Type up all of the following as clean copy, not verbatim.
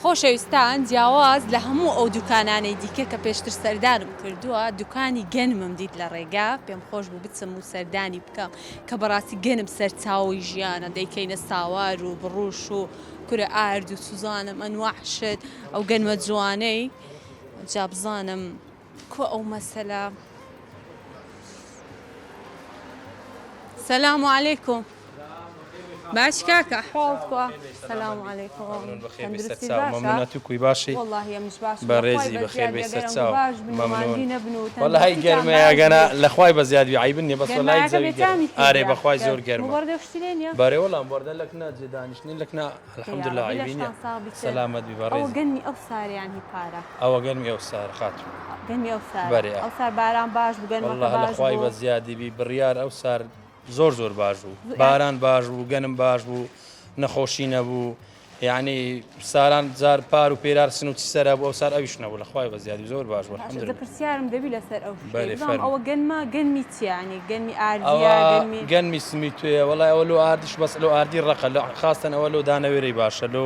خۆشەویستان جیاواز لە هەموو ئەو دوکانانەی دیکە کە پێشتر سەردانم کردووە دوکانی گەنمم دیت لە ڕێگا پێم خۆش بوو بچم و سەردانی بکەم کە بەڕاستی گەنم سەرچاوەی ژیانە دەیکەینە ساوار و بڕوش و کورە ئارد و سوزانم ئەنواع شت ئەو گەنمە جوانەی جا بزانم کو ئەو مەسەلە سلام علیکم باش کاکە ئەحواڵت کوا سلام علیکم تەندروستی باشە تو کوی باشی واللهی ئەمنیش باشم بەڕێزی لەخوای بەخێر بەزیاد بێی ئەگەر سەرچاو ئەنگو باش بن و مەمنون ماندی نەبن و وەڵی تەندروستیتان گەرمەیە باش گەنا بێ لەخوای بەزیاد بی عەیب نیە بەس وەڵی گەرمایەکە زەوی گەرمە بێتامی ئارێ تێدا بەخوای گەر زۆر گەرمە مبەڕدە و شتی لێ نیە بەرێ وەڵا مبەڕدە لەکنا جێ دانیشتنی لەکنا یا الحمدللە ڕەبی عەیبی نیە لەشتان ساغ بیتر سەلامەت بی ئەوە بەڕێزی گەنمی ئەو سارەیان هی پارە ئەوە گەنمی ئەو سارە خاتوو گەنمی ئەو سارە بەرێ ئا ئەو سار باران باش بوو گەنمەکە واللە باش لەخوای بوو بەزیادی بی بڕیار ئەو سار زۆر زۆر باش بوو یان باران باش بوو گەنم باش بوو نەخۆشی نەبوو یعنی ساران جار پار و پێرار سنوچی سەرا بوو ئەو سار ئەویش نەبوو لە خوای بەزیادی زۆر باش بوو باشە الحمدلله پرسیارم دەبی لەسەر ئەو شتەی بەرێ بزانم فەرموو ئەوە گەنمە گەنمی چیە یانی گەنمی ئاردیە ئەوە گەنمی گەنمی سمی توێ وەڵای ئەوە لۆ ئاردیش بەس لۆ ئاردی ڕەقە لۆ خاستەن ئەوە لۆ دانەوێرەی باشە لۆ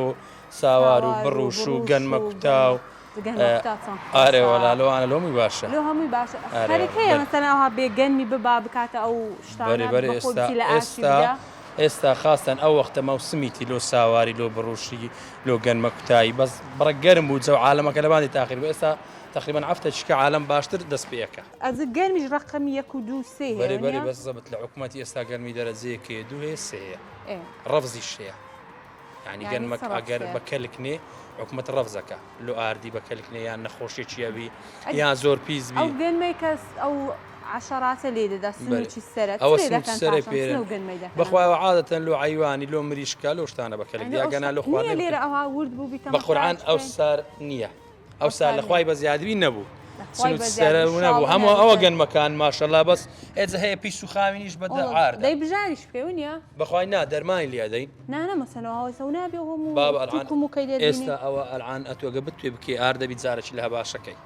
ساوار و ساوار بڕ و و شو بڕوش گەنمە و کوتا گەنمە و گەنمە کوتا چەند ئارێ خۆشە وەڵا لۆ ئانە لۆ هەمووی باشە لۆ هەمووی باشە ئارێ خەریک هەیە بەرێ مەسەلەن ئەوها بێ گەنمی ببا بکاتە ئەو بەرێ شتانە بەرێ بە خۆی ئێستا بچی لە ئاشی ئێستا بدا ئێستا خاستەن ئەو وەختە مەوسمیتی لۆ ساواری لۆ بڕوشی لۆ گەنمە کوتایی بەس بڕە گەرم بوو جەو عالەمەکە لەباندی تاخیر بوو ئێستا تەقریبەن عەفتە چکە عالەم باشتر دەست پێ ئەکا. ئەزە گەرمیش ڕەقەمی یەک و دوو و سێی هەیە بەرێ بەرێ وەنیە؟ بەس زەبت لە حکومەتی ئێستا گەرمی دەرەجە یەک هەیە دوو هەیە سێ هەیە ئێ. ڕەفزیش هەیە یانی یانی گەنمەک چ ئەگەر ڕەفزێ؟ بە کەلک نێ حکومەت ڕەفزەکا لۆ ئاردی بە کەلک نێ یان نەخۆشیەکی ئەبی ئەدی یان زۆر پیس ئەو بی. گەنمەی کە ئەو عەشەراتە لێی دەدا بەرێ سنووکی سەرە چ ئەوە لێ سنووکی دەکەن سەرەی پاشان پێرن چ لەو گەنمەی دەکەن بەخوا ئەمە؟ ئەوە عادەتەن لۆ عەیوانی لۆ مریشکە لۆ شتانە بە کەلک ئەنە دێ ئەو ئەگەنا شتە لۆ نییە خواردنێ بە لێرە کەلک ئەوها ورد بوو بە قورعان بیتەمە ئەو بکەین؟ سار نییە ئەو ئەو سار سار لە خوای نییە بە زیادبی نەبوو لە خوای سنووکی بە سەرە زیادبی و نەبوو شاڵە هەموو ئەوە نەبیتن گەنمەکان ماشەڵا بەس ئێجە هەیە پیس و خاوینیش بە دە ئۆڵە عاردە دەی بژاریش بکەی ونیە؟ بەخوای نا دەرمانی لێ ئەدەین نا نا مەسەلەن ئەوها ئێستا و نابێ و هەموو بابە ئەلعان تووک و مووکەی لێ دێنی ئێستا ئەوە ئەلعان ئەتۆ گە بتوێ بکەی ئاردە بی جارەکی لە هەباشەکەی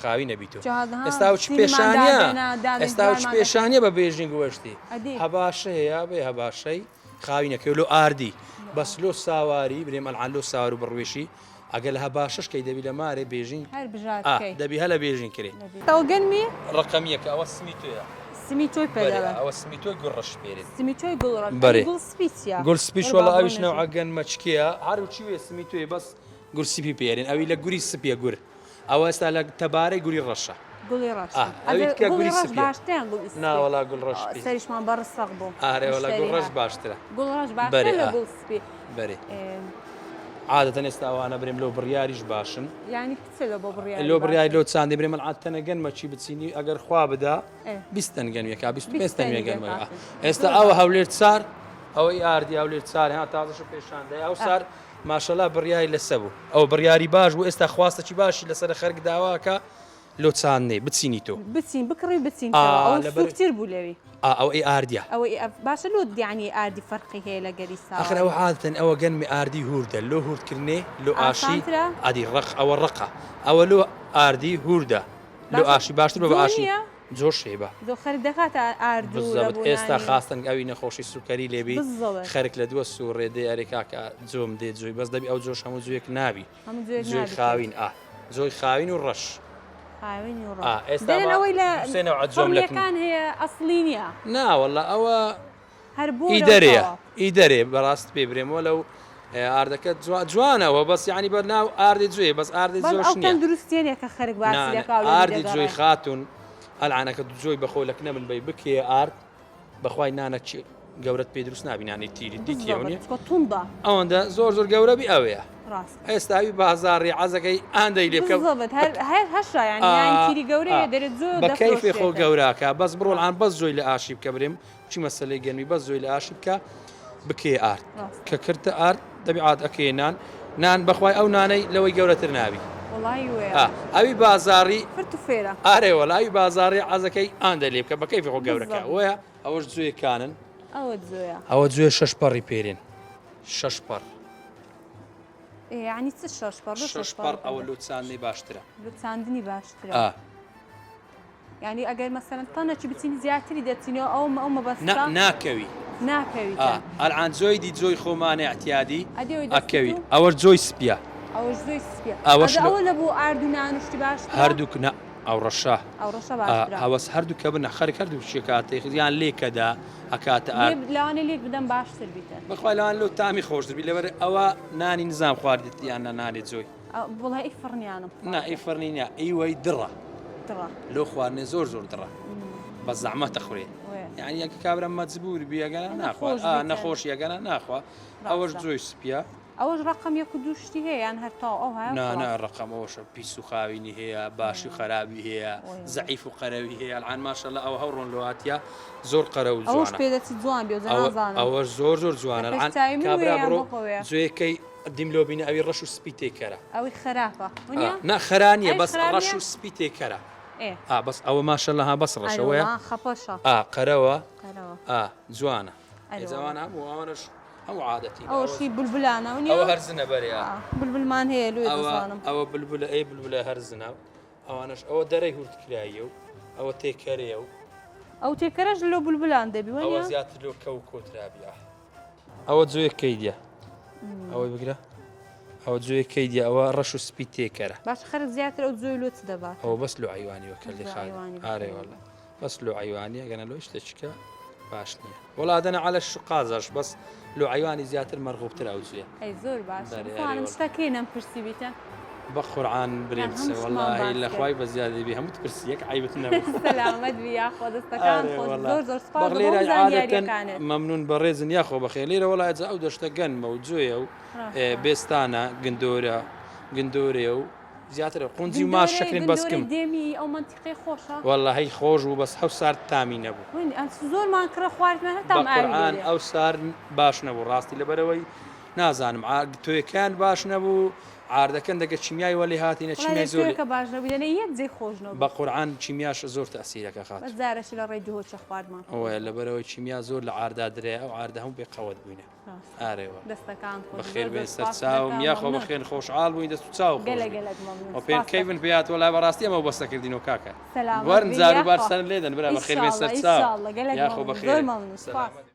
خاوی نەبی تۆ جا ها ئێستا و چ سینیمان پێشانیە دادێنا دادێن ئێستا و چ جوانمان دەکەین پێشانیە بە بێژنگ وەشتی ئەدی هەباشەیە بێ هەباشەی خاوی نەکەی لۆ ئاردی بەس لۆ ساواری برێم ئەلعان لۆ ساوار و بڕوێشی ئەگەر لە هەباشەش کەی دەبی لە مارێ بێژین هەر بژار ئا بکەی دەبی هەلە بێژین کرێ ئەوە گەنمی ڕەقەمیەکە ئەوە سمی تۆیە سمی تۆی پێ بەرێ دەڵێن ئەوە سمی تۆی گوڵ ڕەش پێرێت سمی تۆی گوڵ ڕەش ئەی بەرێ گوڵ سپی چییە؟ گوڵ سپیش وەرە با وەڵا بڕۆ ئەویش نەژی نەوعە گەنمەچکەیە هەر چی وێ سمی تۆیە بەس گول سپی پێرێن ئەوی لە گوری سپیە گور ئەوە ئێستا لە تەبارەی گوری ڕەشە گوڵی ڕەش ئا ئەوی ئەگەر تکە گوڵی گوری ڕەش سپیە باشترە یان گوڵی نا سپی وەڵا گوڵ ڕەش پی سەریشمان بە ڕسەق بوو ئارێ وەڵا گوڵ مشتەری ڕەش هات باشترە گوڵ ڕەش باشترە بەرێ لە ئا گوڵ سپی بەرێ ئێ عادەتەن ئێستا ئەوانە برێم لۆ بڕیاریش باشن یانی چ لە بۆ بڕیاری لۆ بڕیاری باشن لۆ چاندی برێ من عادەتەنە گەنمە چی بچینی ئەگەر خوا بدا ئێ 20 تەن گەنمێکا 25 20 تەن تەنی گەنمەکە دەکات ئێستا زۆر ئەوە باشە هەولێر چار ئەوەی ئاردی هەولێر چار ها تازەش پێشاندای ئەو ئا سار ماشەڵا بڕیاری لەسە بوو ئەو بڕیاری باش بوو ئێستا خواستەکی باشی لەسەرە خەرک داواکە لۆ چاندنێ بچینی تۆ. بچین بکڕی بچین ئا تەوە ئەوە لەبەر سوکتر بوو لەوی. ئا ئەوە ئی ئاردیە. ئەوە ئی ئەف باشە لۆ یانی ئاردی فەرقی هەیە لە گەری ئاخر ئەوە ساواری. عادەتەن ئەوە گەنمی ئاردی هوردە لۆ هورد کردنێ لۆ ئاشی ئاسانترە؟ ئەدی ڕەق ئەوە ڕەقە ئەوە لۆ ئاردی هوردە لۆ باشە ئاشی باشتر بە بە جۆ ئاشی نییە؟ جۆش هەیە بە. جۆ خەرک دەکاتە ئارد و بزەبت لە بۆ ئێستا نانی. خاستەن ئەوی نەخۆشی سوکەری لێبی بزەبت. خەرک لە دووە سوڕێ دێ ئەرێ کاکە جۆم دێ جۆی بەس دەبی ئەو جۆش هەموو جوێک نابی. هەموو جۆیەک جۆی نابی خاوین ئا جۆی خاوین و ڕەش. خاوین و ڕەش. ئا ئێستا دەرێن ما ئەوەی لە سێ نەوعە جۆم لە فڕمیەکان هەیە ئەسڵی نییە. نا وەڵا ئەوە هەر بۆ ئی دەرێیە لەوتەوە. ئی دەرێ بەڕاست پێ برێمەوە لەو ئاردەکە جوانەوە بەس یعنی بە ناو ئاردی جوێ بەس ئاردی بەس جۆش ئەو نییە. تەندروستیە نییە کە خەرک باسی نا نا دەکا و لەوی ئاردی جۆی دەگەڕێ. خاتوون ئەلعانەکە جۆی بەخۆ لە کنە من بەی بکێ ئارد بەخوای نانە چی گەورەت پێ دروست نابی نانی تیری دیتیەوە بالضبط نیە چکە توندە. ئەوەندە زۆر زۆر گەورە بی ئەوەیە ڕاستە. ئێستا ئەوی بازاڕی عەزەکەی ئاندەی لێ بکە بالضبط هەر هەر هەشە یانی نانی تیری گەورەیە دەرێ جۆ بە کەیفێ خۆ دەفرۆشرێتن. گەوراکە بەس بڕۆ ڕاستە. الان بەس جۆی لە ئاشی بکە برێم چی مەسەلەی گەنمی بەس زۆی لە ئاشی بکە بکێ ئارد ڕاستە. کە کردتە ئارد دەبی عاد ئەکەیە نان نان بەخوای ئەو نانەی لەوەی گەورەتر نابی وەڵایی وەیە. ئا ئەوی بازاڕی فرت و فێرە. ئارێ وەڵا ئەوی بازاڕی عەزەکەی ئاندە لێ بکە بە کەیفی خۆ گەورەکە بالضبط. وەیە ئەوەش جوێ کانن. ئەوە جوێیە. ئەوە جوێ شەش پەڕی پێرێن شەش پەڕ. ئێ یانی چ شەش پەڕ؟ لۆ شەش شەش پەڕ پەڕ ئەوە لۆ چاندنی باشترە. لۆ چاندنی باشترە. ئا. یانی ئەگەر مەسەلەن تەنەکی بچینی زیاتری دەچینەوە ئەو ئەو نا مەبەستە ناکەوی. ناکەویتن. ئا ئەلعان جۆی دی جۆی خۆمانە ئیعتیادی ئەدی ئەوەی دەستی ئەکەوی تو؟ ئەوەش جۆی سپیە. ئەوەش زۆی سپیە. ئەوەش ئەدە ئەوە لە بۆ ئارد و نان و شتی باشترە؟ هەردووک نا ئەو ڕەشە. ئەو ڕەشە باشترە. هەوەس هەردوو کە بن خەرک هەردوو شێکاتێ یان لێکەدا ئەکاتە ئارد. لێ لەوانەیە لێک بدەم باشتر بیتن. بەخوای لەوان لۆ تامی خۆشتر بی لەبەر ئەوە نانی نزام خواردت یان نا نانێ جۆی. وەڵای ئی فڕنیانم خواردە. نا ئی فڕنی نا ئیوەی دڕە. دڕە. لۆ خواردنێ زۆر زۆر دڕە. بە زەحمەتە خوێ. یانی ئەگە کابرا مەجبور بی ئەگەنا ناخوا. نەخۆش بیتن. نەخۆشی ئەگەنا ناخوا. ئەوەش جۆی سپیە. ئەوەش ڕەقەم یەک و دوو شتی هەیە یان هەر تەواو ئەو هایە نا نا ڕەقەم ئەوەشە پیس و خاوینی هەیە باشی و خەرابی هەیە زەعیف و قەرەوی هەیە العان ماشاءاللە ئەوە هەوڕۆن لۆ هاتیە زۆر قەرە و ئەوەش جوانە پێ دەچی جوان بێ جا ئەوە نازانم ئەوەش زۆر زۆر جوانە لە پێش العان چاوی من کابرا وێ یان بڕۆ بۆ خۆوێ جوێکەی دیم لۆ بینە ئەوی ڕەش و سپی تێکەرە ئەوی خراپە ونیە نا خەرا نییە ئەویش بەس خراپ ڕەش نییە و سپی تێکەرە ئێ ئا بەس ئەوە ماشاءاللە ها بەس ڕەشەوەیە ئەرێ وەڵا خەپەشە ئا قەرەوە قەرەوە ئا جوانە ئەرێ ئێ وەڵا جوانە هەموو ئەوانەش هەموو عادەتی ئەوەشی بولبولانە ونیە؟ ئەوە هەرزنە بەرێ ئا بولبولمان هەیە لۆیە ئەوە دەزانم. ئەوە بلبلە ئەی بلبلە هەرزنە ئەوانەش ئەوە دەرەی هورد کرایە و ئەوە تێکەرەیە و ئەو تێکەرەش لۆ بولبولان دەبی ئەوە وەنیە؟ زیاتر لۆ کەو و کۆترابی ئا ئەوە جۆیە کەیدە ئەوەی بگرە ئەوە جۆیە کەیدە ئەوە ڕەش و سپی تێکەرە. باشە خەرک زیاتر ئەو جۆی لۆ چ دەبات؟ ئەوە بەس لۆ عەیوانی وەکەر بەس لێ لۆ خالد عەیوانی ئارێ بەکەر. وەڵا بەس لۆ عەیوانی ئەگەنە لۆ شتێکە باش نییە وەڵا دەنا عەلە شقازەش بەس لۆ عەیوانی زیاتر مەرغوبتر ئەو جوێ. ئەی زۆر باشە بەرێ ئەرێ بتوانم وەڵا. شتەکەی نەم پرسی بیتە. بە قورعان برێم یان قسە هەموو شتمان وەڵاهی باس لە کرد. خوای بە زیادی بی هەمووت پرسی یەک عەیبت نەبوو. سەلامەت بی یاخوا دەستەکان ئارێ خۆش وەڵا زۆر زۆر سوپاس بەخ بۆ لێرە هەموو عادەتەن زانیاریەکانت. مەمنون بەڕێزن یاخوا بەخێر لێرە وەڵا ئەجا ئەو دەشتە گەنمە و جۆیە و ڕاستە. بێستانە گندۆرە گندۆرێ و زیاترە قونجی و ماش گندۆرەی شەکرین بەس گندۆرەی کم. دێمی ئەو مەنتیقەی خۆشە؟ واللە هەی خۆش بوو بەس ئەو سارد تامی نەبوو. وین ئەس زۆرمان کڕە خواردمان هەر بە تام ئاوی لێ قورعان دێ. ئەو سارد باش نەبوو ڕاستی لەبەرئەوەی نازانم عا تۆیەکەیان باش نەبوو عاردەکەن دەگە چیمیای وەلی هاتینە وەڵا چیمیای دەی زۆر لێ. تۆیەکە باش نەبوو دەنێ یەک جێی خۆش نەبوو. بە قورعان چیمیاش زۆر تەئسیرەکە بەس خاتوو. جارەشی لە ڕێی دهۆچە خواردمان خۆش ئەوەیە بوو. لەبەرئەوەی چیمیا زۆر لە عاردا درێ ئەو عاردە هەموو بێ قەوەت بووینە. ڕاستە. ئارێ وەڵا. دەستەکانت خۆش بەخێر زۆر بێن زۆر سوپاست سەرچاوم دەکەم یاخوا مەمنون. بەخێن خۆشعاڵ بووین دەست و چاو خۆش گەلە بی گەلەک مەمنون وە پێن سوپاست کەیفن دەکەم. پێ هات وەڵا بەڕاستی ئەمە بەسەکردینەوە کاکە سەلامەت وەرن بی جار و بار یاخوا سەر لێدەن برا بەخێر بێن ئیشاڵڵا سەرچاو ئیشاڵڵا گەلەک یاخۆ مەمنون بەخێر زۆر مەمنون سوپاس. سەلامەت.